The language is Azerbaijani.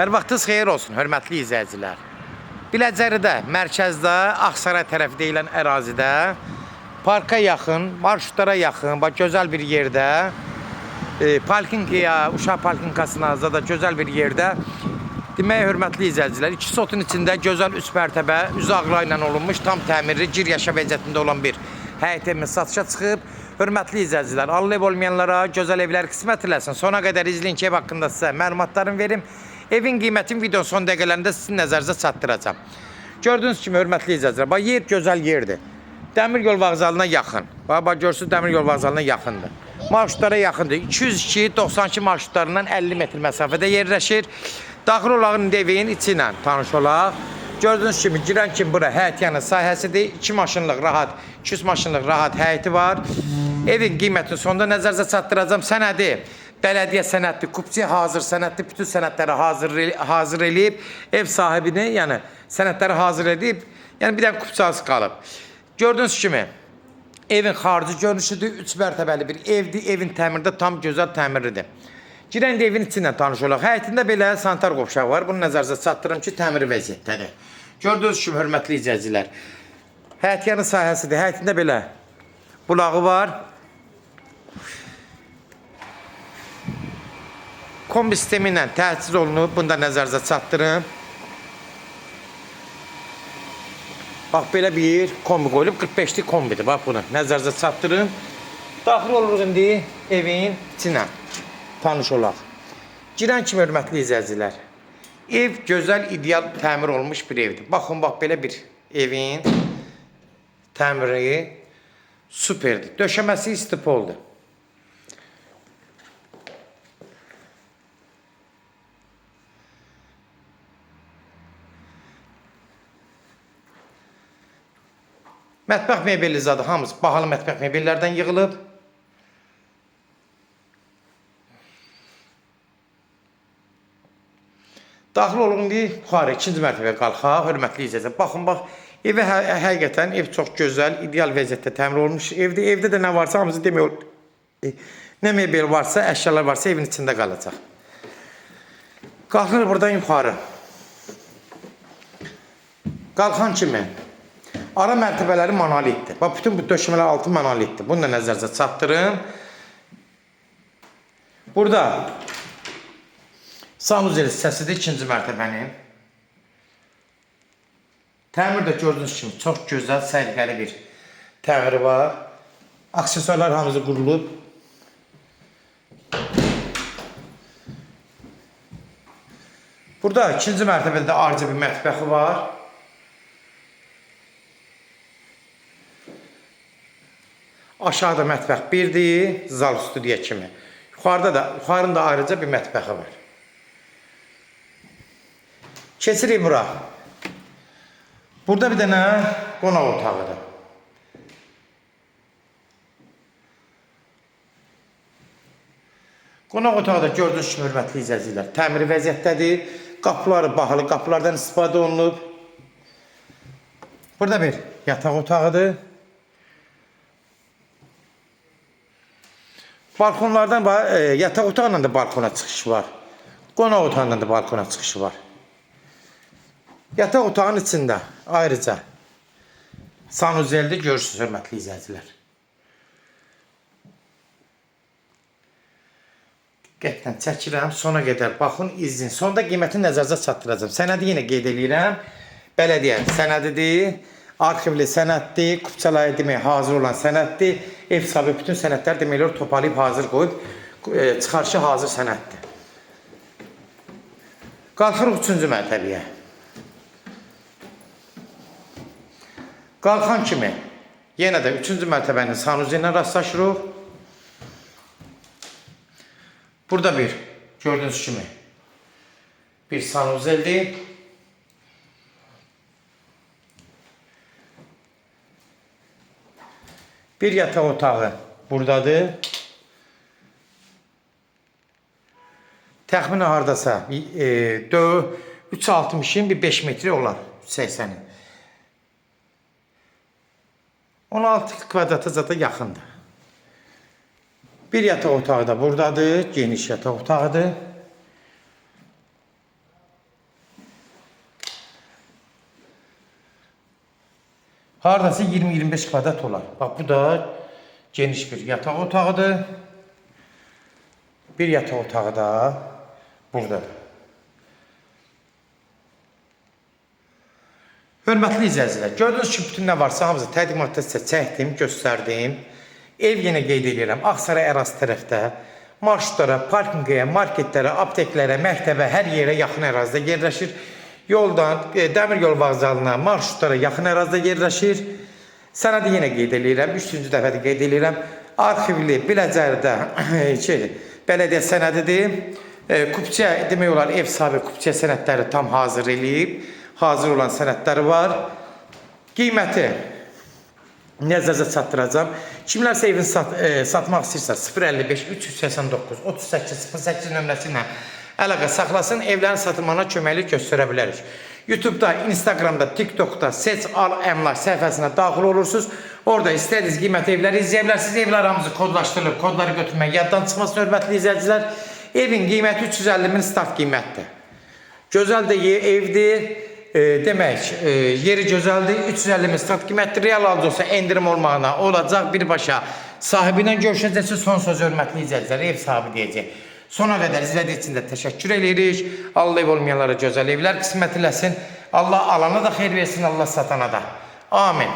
Hər vaxtınız xeyir olsun, hörmətli izləyicilər. Biləcəridə, mərkəzdə, Ağsaray tərəfi deyilən ərazidə, parka yaxın, marşrutlara yaxın, bax gözəl bir yerdə, parkinqaya, uşaq parkinqasına da gözəl bir yerdə. Demək, hörmətli izləyicilər, 2 sotun içində gözəl 3 mərtəbə, üzü ağra ilə olunmuş, tam təmirli, gir yaşa vəziyyətində olan bir həyət evimiz satışa çıxıb. Hörmətli izləyicilər, allı ev olmayanlara gözəl evlər qismət eləsin. Sona qədər izləyin ki, ev haqqında sizə məlumatlarımı verim. Evin qiymətini videonun son dəqiqələrində sizin nəzərinizə çatdıracağam. Gördüyünüz kimi, hörmətli izləyicilər, bax yer gözəl yerdir. Dəmir yol vağzalına yaxın. Bax, bax görürsünüz, dəmir yol vağzalına yaxındır. Marşrutlara yaxındır. 202, 92 marşrutlarından 50 metr məsafədə yerləşir. Daxil olaq indi evin içi ilə tanış olaq. Gördüyünüz kimi girən kimi bura həyət yanı sahəsidir. 2 maşınlıq rahat, 200 maşınlıq rahat həyəti var. Evin qiymətini sonda nəzərinizə çatdıracağam. Sənədi bələdiyyə sənədli, kupçuya hazır sənədli, bütün sənədləri hazır eləyib, ev sahibini, yəni sənədləri hazır edib, yəni bir dənə kupçası qalıb. Gördüyünüz kimi evin xarici görünüşüdür. 3 mərtəbəli bir evdir. Evin təmiri də tam gözəl təmirlidir. Girən də evin içindən tanış olaq. Həyətində belə sanitar qovşağı var. Bunu nəzərinizə çatdırım ki, təmiri vəziyyətdədir. Gördüyünüz kimi, hörmətli izləyicilər, həyət yanı sahəsidir. Həyətində belə bulağı var. Kombi sistemi ilə təchiz olunub. Bunu da nəzərinizə çatdırım. Bax belə bir kombi qoyulub. 45-lik kombidir. Bax bunu nəzərinizə çatdırım. Daxil oluruq indi evin içinə. Tanış olaq. Girən kimi, hörmətli izləyicilər, ev gözəl, ideal təmir olmuş bir evdir. Baxın, bax belə bir evin təmiri superdir. Döşəməsi istipoldur. Mətbəx mebeli zadı hamısı bahalı mətbəx mebellərdən yığılıb. Daxil oluq indi yuxarı ikinci mərtəbəyə qalxaq, hörmətli izləyicilər. Baxın, bax, evə həqiqətən ev çox gözəl, ideal vəziyyətdə təmir olunmuş evdir. Evdə də nə varsa hamısı demək olar. Nə mebel varsa, əşyalar varsa evin içində qalacaq. Qalxırıq buradan yuxarı. Qalxan kimi ara mərtəbələri monolitdir. Bax, bütün bu döşəmələr altı monolitdir. Bunu da nəzərinizə çatdırın. Burada sanuzel hissəsidir ikinci mərtəbənin. Təmir də gördüyünüz kimi çox gözəl, səliqəli bir təmiri var. Aksesuarlar hamısı qurulub. Burada ikinci mərtəbədə də ayrıca bir mətbəxi var. Aşağıda mətbəx birdir, zal studiya kimi. Yuxarıda da, yuxarının da ayrıca bir mətbəxi var. Keçirik bura. Burada bir dənə qonaq otağıdır. Qonaq otağı da gördüyünüz kimi, hörmətli izləyicilər, təmiri vəziyyətdədir. Qapıları bahalı qapılardan istifadə olunub. Burada bir yataq otağıdır. Balkonlardan yataq otağından da balkona çıxış var. Qonaq otağından da balkona çıxışı var. Yataq otağının içində ayrıca sanuzeldə görürsünüz, hörmətli izləyicilər. Diqqətlə çəkirəm, sona qədər baxın, izləyin. Sonda qiymətini nəzərinizə çatdıracağam. Sənədi yenə qeyd eləyirəm. Bələdiyyə sənədidir, arxivli sənəddir, kupçaları demək hazır olan sənəddir. Ev sahibi bütün sənədlər demək olar toparlayıb hazır qoyub, çıxarışı hazır sənəddir. Qalxırıq üçüncü mərtəbəyə. Qalxan kimi yenə də üçüncü mərtəbənin sanuzi ilə rastlaşırıq. Burada bir gördüyünüz kimi bir sanuzeldir. Bir yataq otağı buradadır. Təxminən hardasa 3,60-ın bir 5 metri olar. 3,80-in. 16 kvadrata zada yaxındır. Bir yataq otağı da buradadır. Geniş yataq otağıdır. Hardasa 20-25 kvadrat olar. Bax, bu da geniş bir yataq otağıdır. Bir yataq otağı da buradadır. Hörmətli izləyicilər, gördüyünüz kimi bütün nə varsa hamısı təqdimatda sizə çəkdim, göstərdim. Ev yenə qeyd edirəm, Ağsaray ərazisi tərəfdə marşrutlara, parkinqəyə, marketlərə, apteklərə, məktəbə, hər yerə yaxın ərazidə yerləşir. Yoldan dəmir yol vağzalına, marşrutlara yaxın ərazidə yerləşir. Sənədi yenə qeyd eləyirəm, üçüncü dəfədir qeyd eləyirəm. Arxivli Biləcərdə şey, bələdiyyə sənədidir. Kupçə demək olar ev sahibi kupçə sənədləri tam hazır eləyib. Hazır olan sənədləri var. Qiyməti nəzərə çatdıracağam. Kimlərsə evini satmaq istəyirsə 055 389 38 08 nömrəsi ilə əlaqə saxlasın. Evlərin satılmağına köməklik göstərə bilərik. YouTube'da, Instagram'da, TikTok'da Seç Al Əmlak səhifəsinə daxil olursunuz. Orada istədiyiniz qiymət evləri izləyə bilərsiniz. Evlər hamısı kodlaşdırılıb. Kodları götürmək yaddan çıxmasın, hörmətli izləyicilər. Evin qiyməti 350 min start qiymətdir. Gözəl də evdir. Demək, yeri gözəldir. 350 min start qiymətdir. Real alıcı olsa endirim olmağına olacaq birbaşa. Sahibi ilə görüşəcəksiniz. Son söz, hörmətli izləyicilər, ev sahibi deyəcək. Sona qədər izlədiyiniz üçün də təşəkkür eləyirik. Allah ev olmayanlara gözəl evlər qismət eləsin. Allah alana da xeyir versin, Allah satana da. Amin.